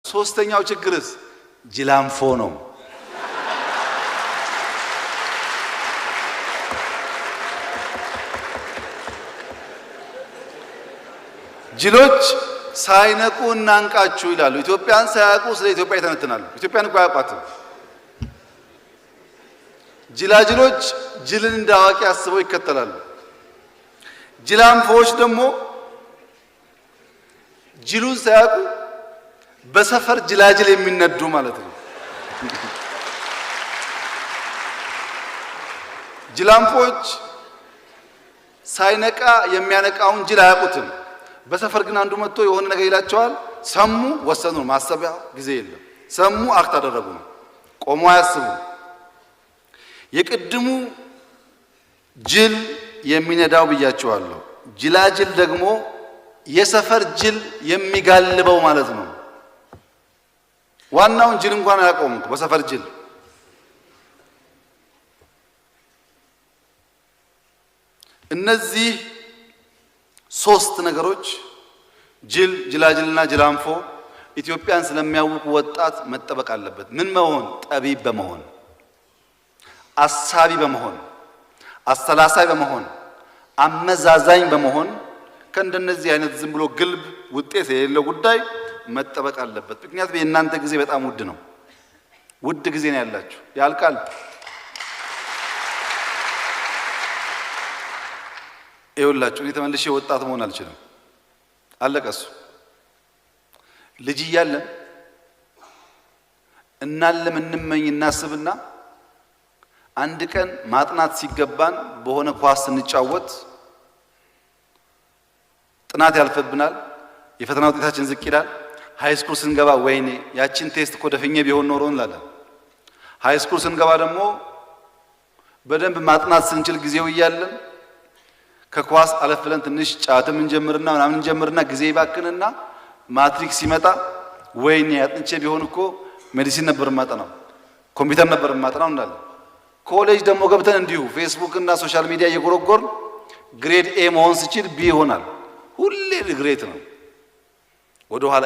ሶስተኛው ችግርስ ጅላንፎ ነው። ጅሎች ሳይነቁ እናንቃችሁ ይላሉ። ኢትዮጵያን ሳያውቁ ስለ ኢትዮጵያ ይተነትናሉ። ኢትዮጵያን እኮ አያውቋትም። ጅላጅሎች ጅልን እንደ አዋቂ አስበው ይከተላሉ። ጅላንፎዎች ደግሞ ጅሉን ሳያውቁ በሰፈር ጅላጅል የሚነዱ ማለት ነው። ጅላንፎች ሳይነቃ የሚያነቃውን ጅል አያውቁትም። በሰፈር ግን አንዱ መጥቶ የሆነ ነገር ይላቸዋል። ሰሙ፣ ወሰኑ። ማሰቢያ ጊዜ የለም። ሰሙ፣ act አደረጉ ነው። ቆሞ አያስቡ። የቅድሙ ጅል የሚነዳው ብያቸዋለሁ። ጅላጅል ደግሞ የሰፈር ጅል የሚጋልበው ማለት ነው። ዋናውን ጅል እንኳን አያውቀውም እኮ በሰፈር ጅል። እነዚህ ሶስት ነገሮች ጅል፣ ጅላጅልና ጅላንፎ ኢትዮጵያን ስለሚያውቁ ወጣት መጠበቅ አለበት። ምን መሆን? ጠቢብ በመሆን፣ አሳቢ በመሆን፣ አሰላሳይ በመሆን፣ አመዛዛኝ በመሆን ከእንደነዚህ አይነት ዝም ብሎ ግልብ ውጤት የሌለው ጉዳይ መጠበቅ አለበት። ምክንያቱም የእናንተ ጊዜ በጣም ውድ ነው። ውድ ጊዜ ነው ያላችሁ፣ ያልቃል። ይኸውላችሁ እኔ ተመልሼ ወጣት መሆን አልችልም። አለቀ እሱ። ልጅ እያለን እናለም እንመኝ እናስብና አንድ ቀን ማጥናት ሲገባን በሆነ ኳስ ስንጫወት ጥናት ያልፍብናል። የፈተና ውጤታችን ዝቅ ይላል። High school ስንገባ ወይኔ ያችን test እኮ ደፍኜ ቢሆን ኖሮ እንላለን። High school ስንገባ ደግሞ በደንብ ማጥናት ስንችል ጊዜው እያለን ከኳስ አለፍ ብለን ትንሽ ጫትም እንጀምርና ምናምን እንጀምርና ጊዜ ይባክንና ማትሪክ ሲመጣ ወይኔ አጥንቼ ቢሆን እኮ medicine ነበር የማጠናው፣ ኮምፒውተር ነበር የማጠናው እንላለን። ኮሌጅ ደግሞ ገብተን እንዲሁ ፌስቡክ እና social media እየጎረጎርን grade A መሆን ስችል B ይሆናል። ሁሌ regret ነው ወደ ኋላ።